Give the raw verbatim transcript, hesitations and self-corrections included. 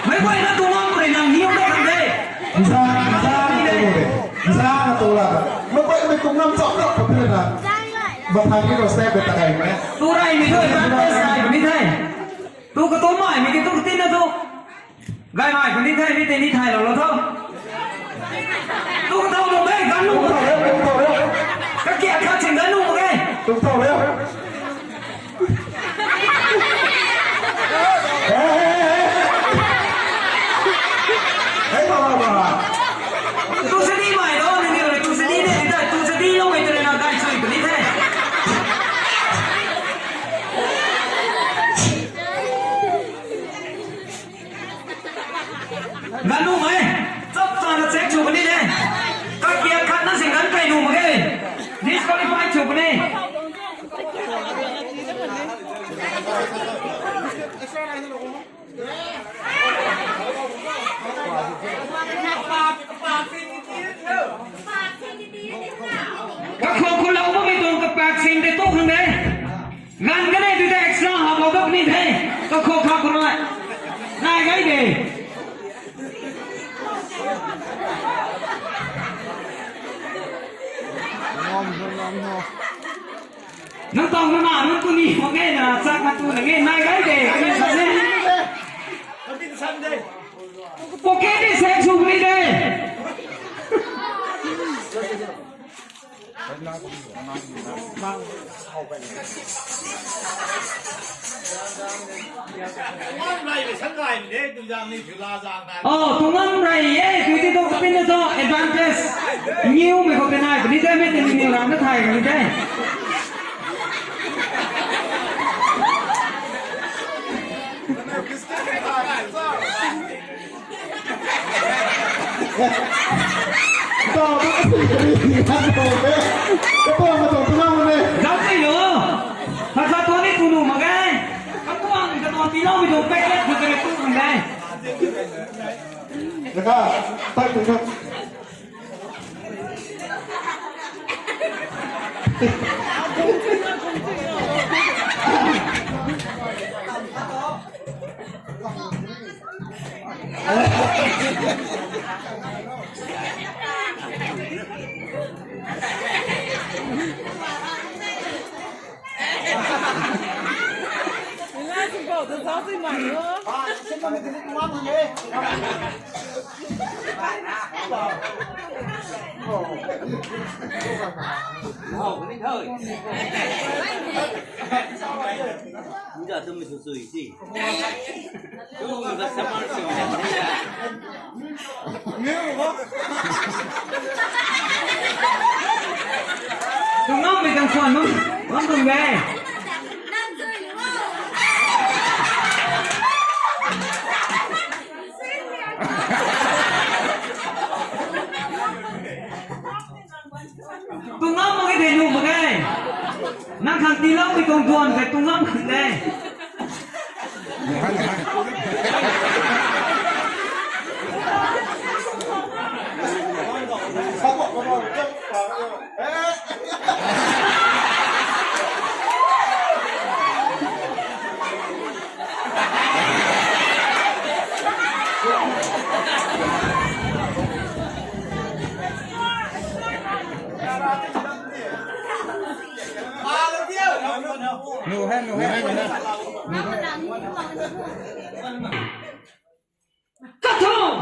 Meic guayna tu ngam puni nang hiu na kan de. Nsa, nsa na tu de. Nsa na tu la. Meic guay mei tu ngam chap chap puni na. Bathang ni ro step beta kai me. Tu rai mi tu advantage rai mi the. Tu ka tu mai mi ki tu tin na tu. Gai mai puni the mi te ni thay lo lo tho. Tu ka tu lo me gan lu. Ka kia kha ching gan lu me. Tu tu lo. Tu sadi mai lo, ni ni tu sadi ni, tu sadi lo mai tu na kai chui puni the. Ganumei, chap chana check chu puni de. Kakia khat na sing gan kai nu mak ge. Disqualify chu puni. Kakhou khou lou bammei tuang kapak sing de tu khang de. Ngan kanei tu de extra ha bou dok ni the. Kakhou kha khou nai. Nai gai de. Nang tau na na nang tu ni mak ge na chak na tu na nge nai gai de. Kani sa ne. Pocket ni se chu ni de. Oh, tu ngam rei e, tu ti tu kapin na tu advantage. Niu mei khou pinai, puni te mei te niu ram na thai kani te. Tau tu kasi kari khat tau te. Kapuang na tau tu ngam ne. Zam ni lo. Khat khat tu ni tu nu mak ge. Kapuang ka tau ti lo mi tu packet tu kari tu mak ge. Naka, tai tu na. Tungam mei tang suan nung, nung tung de. Tungam mak ge de nu mak ge. Nang khang tiiloumei tuang duan khe tungam khang de. Nu he, nu he, nu he. Kathum!